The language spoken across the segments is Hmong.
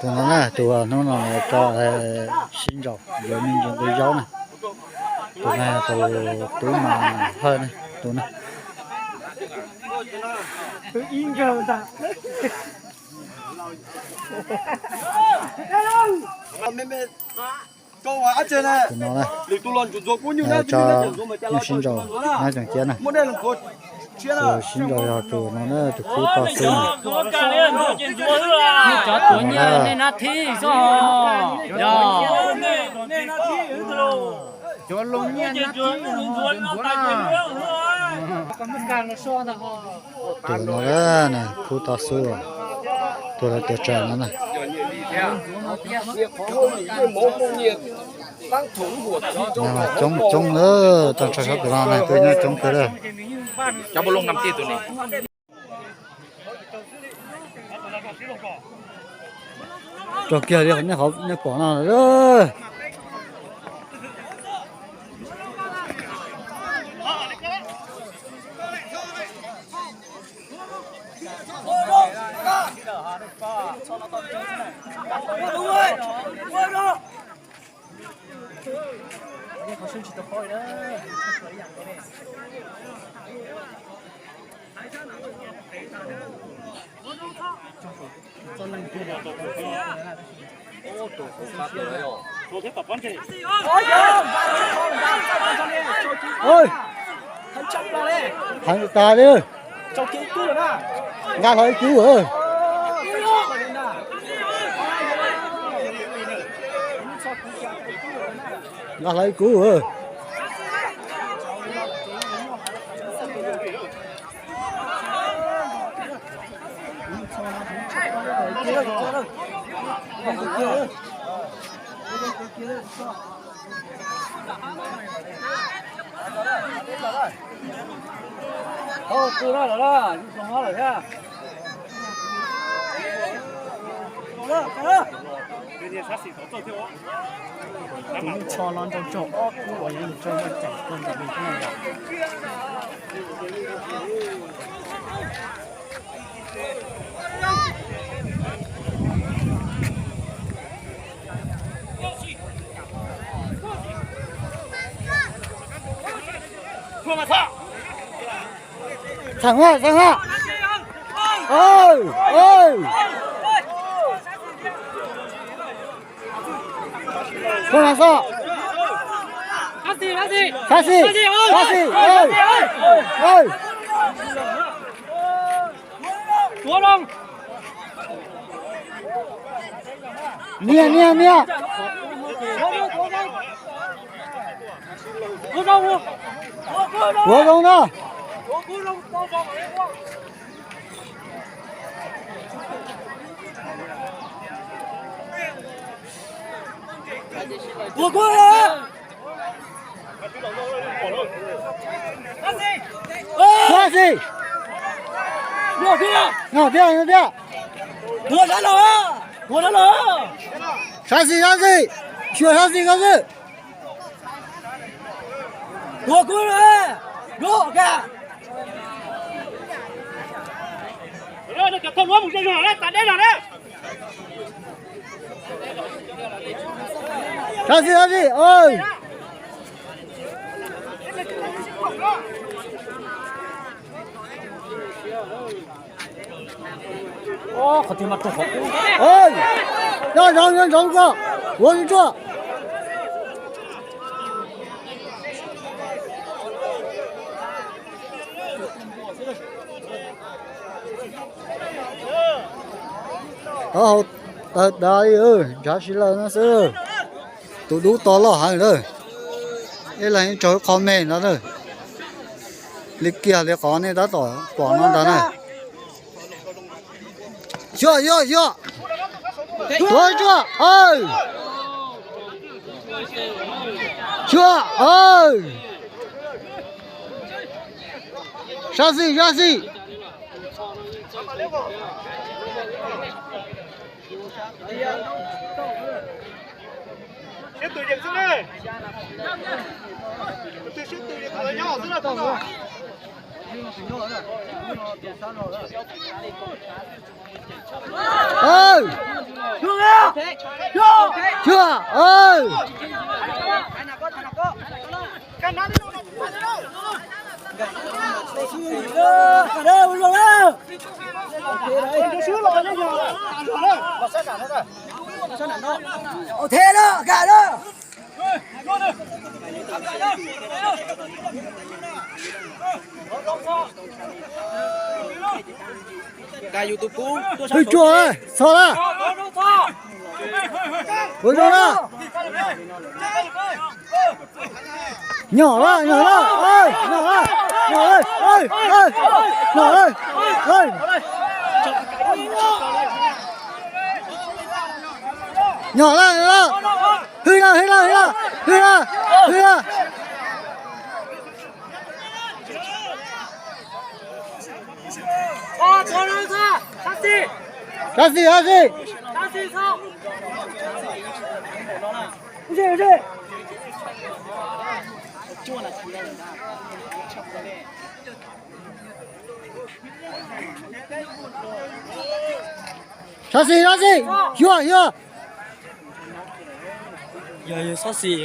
Tus no na, tus hnub no tso sib nraus yuav me ntsis nqi zaub na. Tus no tus tub Mas Hawj na, tus na. Tus no na, tso nyuj sib nraus nyob tseem ciab na. Tus sib nraus yog tus no na, tus khub to xwb na. Cov tuav nyiaj nej nab thib xwb os. Cov loo nyiaj nab thib ntxuav na. Tus no na, khub to xwb, tus lawv tuav tsawg no na. Coob coob lawm, tag nrho sab tus no na, tus nyob coob kawg lawm. Rau kiag li nej qhov nej pom no lawm. Heev tas li. Nqa hlo ib kub. Nqa hlo ib kub. Tus me tsho no nrau tsaug ob kub uas yuav mus tsaug noj cais tuaj ntawm li no yom. Txheem na, txheem na. Tus no xwb. Sab xis, sab xis. Nias, nias, nias. Tuav zoo na. Sab xis. Nyog thiab, nyog thiab. Sab xis, sab xis. Xyuas sab xis ko xwb. Sab xis, sab xis. Qhov twg mas rau qhov qub. Nyob zoov, nyob zoov koj, ua tsuaj. Taub hau tawg dav li, nrhav si lawm no xwb. Tus dub to loj heev lawm. Ib leeg ib tsaug ib qho me ntawd na. Li kiag li qhov nej tab tom pom no ntag na. Xyuas, xyuas, xyuas. Tuav tsuag, aw. Xyuas, aw. Sab xis, sab xis. Siab tus yees xwb na. Tus siab tus yees tus nyob xwb na tus no. Xyuas. Hwj tsuag, txog lawm. Ua zoo na. Nyom lawm, nyom lawm, nyom lawm, nyom lawm, nyom lawm. Nyom lawm, nyom lawm. Hwj na, hwj na, hwj na, hwj na, hwj na. Sab xis, sab xis. Sab xis, sab xis, xyuas, xyuas. Yog, yog sab xis,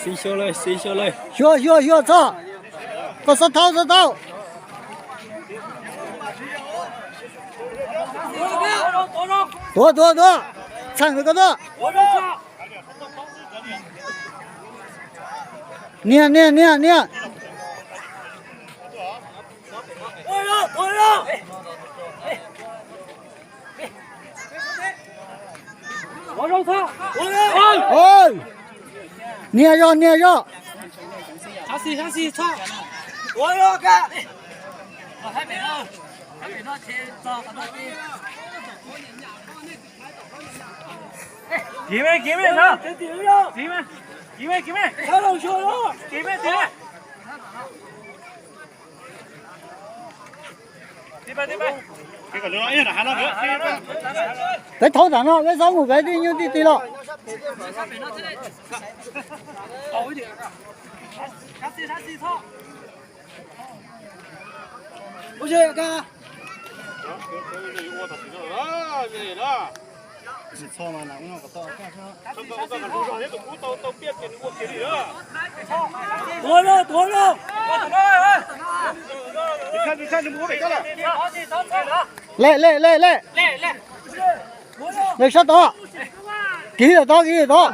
xis xyuas lawm, xis xyuas lawm. Xyuas, xyuas, xyuas txog. Koj xob thaub, xob thaub. Tuav, tuav, tuav. Txheem koj tuaj. Nias, nias, nias, nias. Nias zog, nias zog. Kiv me, kiv me, kiv me, kiv me, kiv me, kiv me, kiv me. Peb thaub tam no, peb txhob mus pem tej nyuj tij tij los. Lej, lej, lej, lej. Lej sab tod. Kiv lawm tod, kiv lawm tod.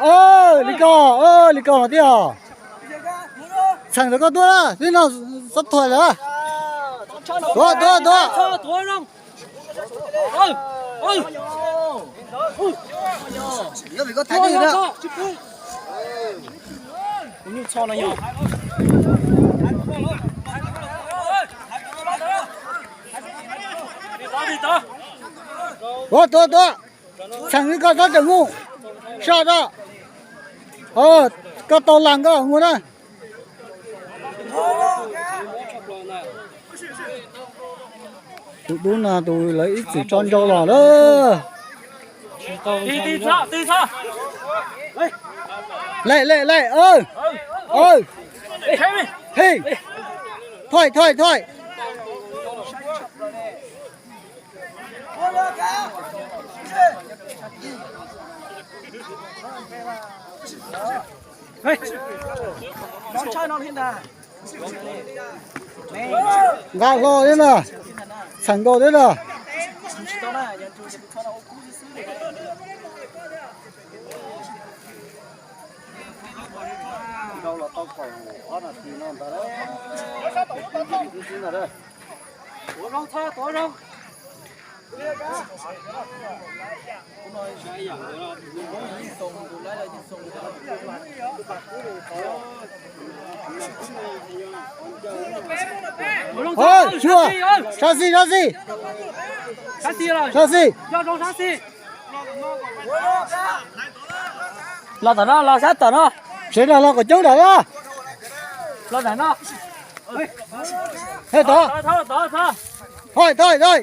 Li ko, li ko no tiag. Txheem ntawm koj tuaj, tib no xob thuam lawm. Tuav, tuav, tuav. Tuav, tuav, tuav. Txheem li ko txhob tseem mus. Soj rau. Koj tau las nkoj mus na. Tus dub no tus lawv ib txwm tso nrau los lawm. Lej, lej, lej, aw. Aw. Hej. Thoij, thoij, thoij. Nqa hlo thiab na. Txheem nkaus thiab na. Ov, xyuas, sab xis, sab xis, sab xis. Los tom no, los sab tom no. Sawv daws los kom coob daim na. Los tom no. Hej tod. Thoj, thoj, thoj.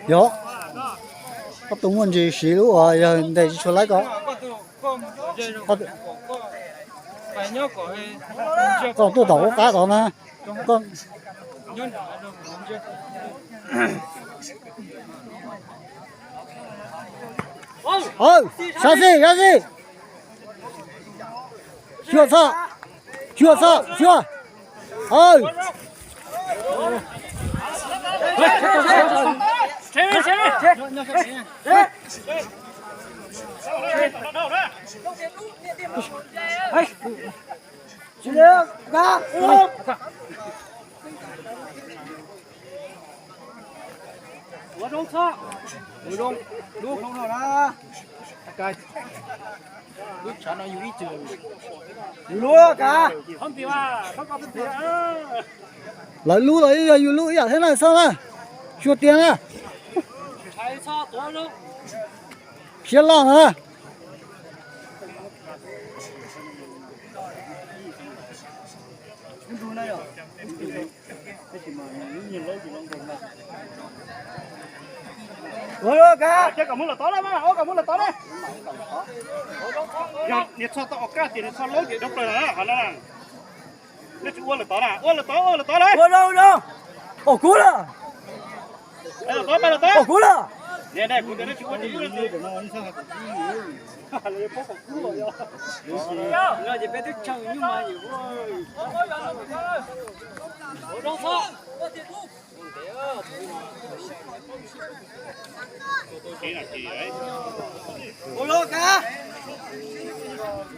Yog, ob tug muaj ntsis siv lub uas yog ntes tsis tshua laib ko. Koj tuaj tom ub qab tod na. Koj Aw, sab xij, sab xij. Xyuas txhob, xyuas txhob, xyuas. Aw. Ua zoo txhob, ua zoo, lub hauv no na. Lub tshav no yus ib txwm lub kav. Lawv lub los yog yus lub ib yam thiab na, txhob na. Xyuas tiag na. Siab loj na. Niag txhoj tau ua kaj tias niag txhoj laub ces rau plaws lawm hov no. Nej tsis ua lawm tod na, ua lawm tod, ua lawm tod na. Ua zoo, ua zoo. Ua kub lawm. Ua kub lawm.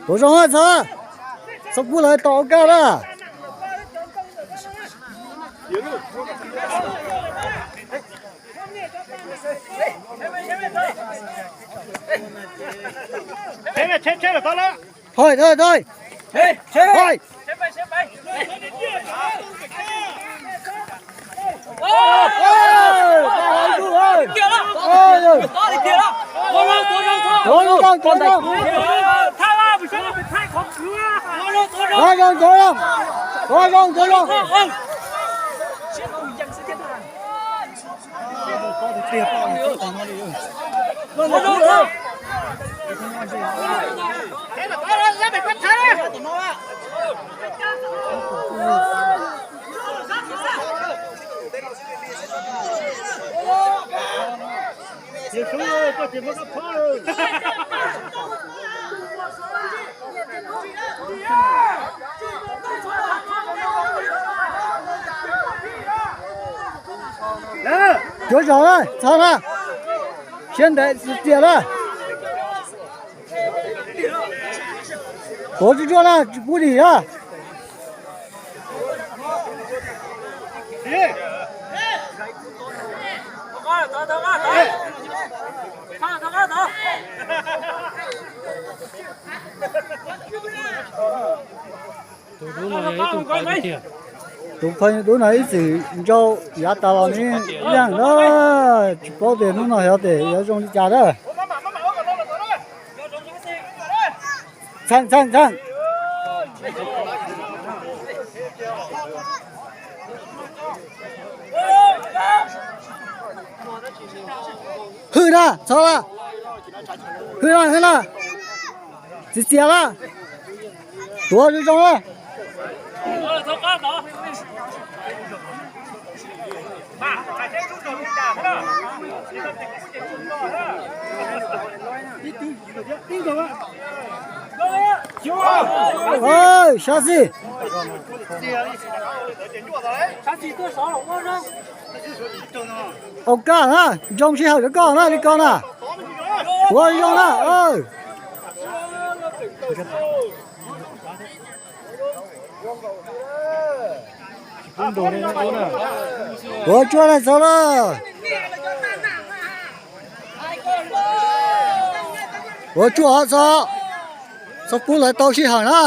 Ua zoo txhob, txhob pub lawv tau ua kaj na. Thoi, thoi, thoi. Thoi. Tuav zoo, tuav zoo. Tuav zoo, tuav zoo. Tuav zoo, tuav zoo. Cuav zog na, txhob na. Siab ntev txias na. Tuav tsuag tsuag na, tsis pub dim na. Tus dub no ib tug phaw tiag. Tus phaw dub no ib txwm ntsau yav tas los ne, yeej na, tsis paub tias hnub no yog tias yuav zoo li cas na. Txheej, txheej, txheej. Hwj na, txhob na. Hwj na, hwj na. Txias txias na. Tuav zoo zoo na. Sab xij. Ua kaj na, zoo sij hawm rau koj na, li koj na. Ua zoo na. Ua tsuag na txhob na. Ua tsuag txhob. Txhob pub lawv tau sij hawm na.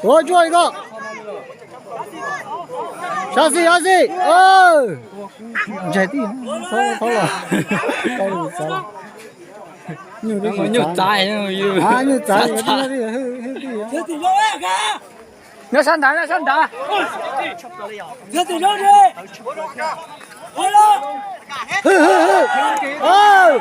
Ua tsuag li koj. Sab xij, sab xij. Ntsaig tij, txhob los. Nyuj txav, nyuj txav. Nyob sab nrad, nyob sab nrad. Hwj, hwj, hwj.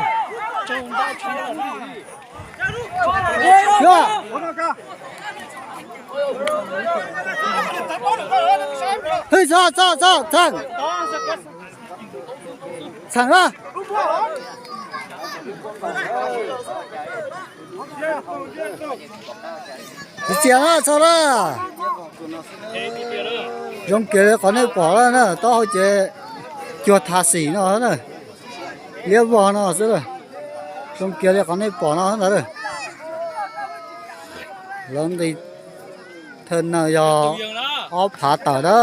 Hwj, txog, txog, txog, txheem. Txheem na. Txias txias na, txog na. Zoo kiag li qhov nej pom na, taub hau ces cuag tha xim no na. Liab vog no xwb na. Zoo kiag li qhov nej pom no ntag. Lawv nqis thawj na yog ob phav tawm na.